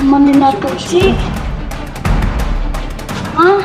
Man ni nato, Chi. Ah?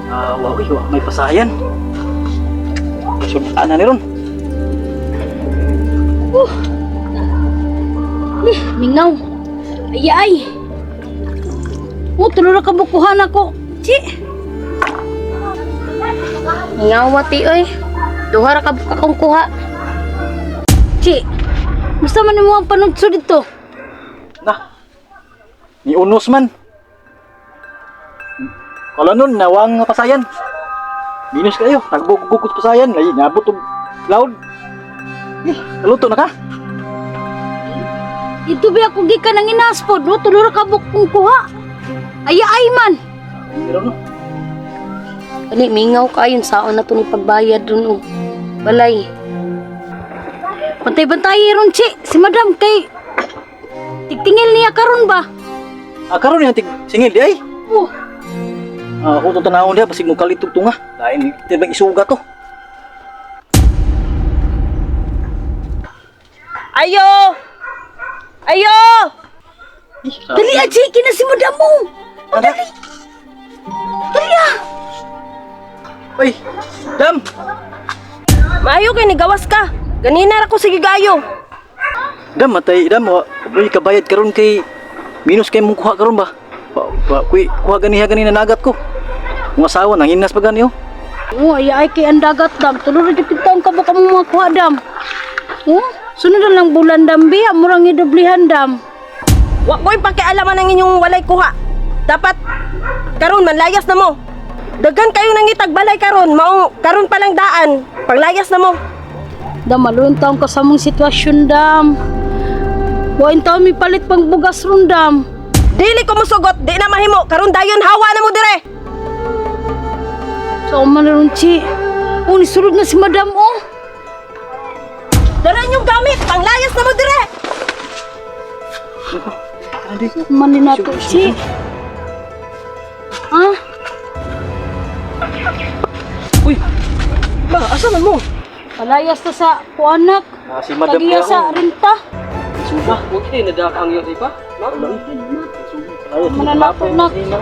Ah, wow, uy, wa, may pasayan. Sudaan na ni ron. Eh, mingaw. Ay, ay. Oh, tulo ra ka bukuhan ako. Chi. Mingaw ti oy. Duha ra ka akong kuha. Chi. Basta man nimo ang panudso dito. Na. Ni unos man. Kala nun, nawang nga pasayan. Minus kayo, nagbugugug pasayan. Ay, nabot og cloud. Eh, kaluto na ka? Ito ba ako gikan ang inaspod, no? Tulo ra ka bukong kuha. Ay, ay man. Pero no. Ani mingaw kayon saon na to ni pagbayad dun og balay. Bantay-bantay ron, Chi. Si Madam kay tigtingil niya karon ba? Ah, karon yung tig singil di ay. Oh, Ah, ako to tanawon diha basig mo kalitog tunga. Lain tibang isuga to. Ayo! Ayo! Dali ah, Chi, kina si Madam mo. Oh, dali. Dali ah. Uy, dam. Maayo kay nigawas ka. Ganina ra ko sige gayo. Dam matay dam wa uy kabayad karon kay minus kay mong kuha karon ba? Wa, wa kuy kuha ganiha ganina nagat ko. Kung asawa nang hinas pa gani oh. Oh, ay ay kay ang dagat dam. Tulo ra jud taon ka ba kamo mga kuha dam. Oh, sunod na lang bulan dam biya, murang idoblihan dam. Wa ko'y pakialaman ang inyong walay kuha. Dapat karon manlayas na mo. Daghan kayo nangitag balay karon, mao karon pa lang daan. Panglayas na mo. Dam, maluon taon ka sa mong sitwasyon dam. Wain taon mi palit pang bugas ron dam. Dili ko musugot, di na mahimo. Karon dayon hawa na mo dire. So, man ron, Chi. Oh, nisulod na si Madam, oh. Dara inyong gamit, panglayas na mo dire. Man ni nato, Chi. Ah, Uy. Ba, asa man mo? palayas ta sa kuanak. Ah, si Madam Tagiya kaya sa ako. renta. Isuga. Huwag kayo nadakang yun, iba? Ayos, Mananato na. na.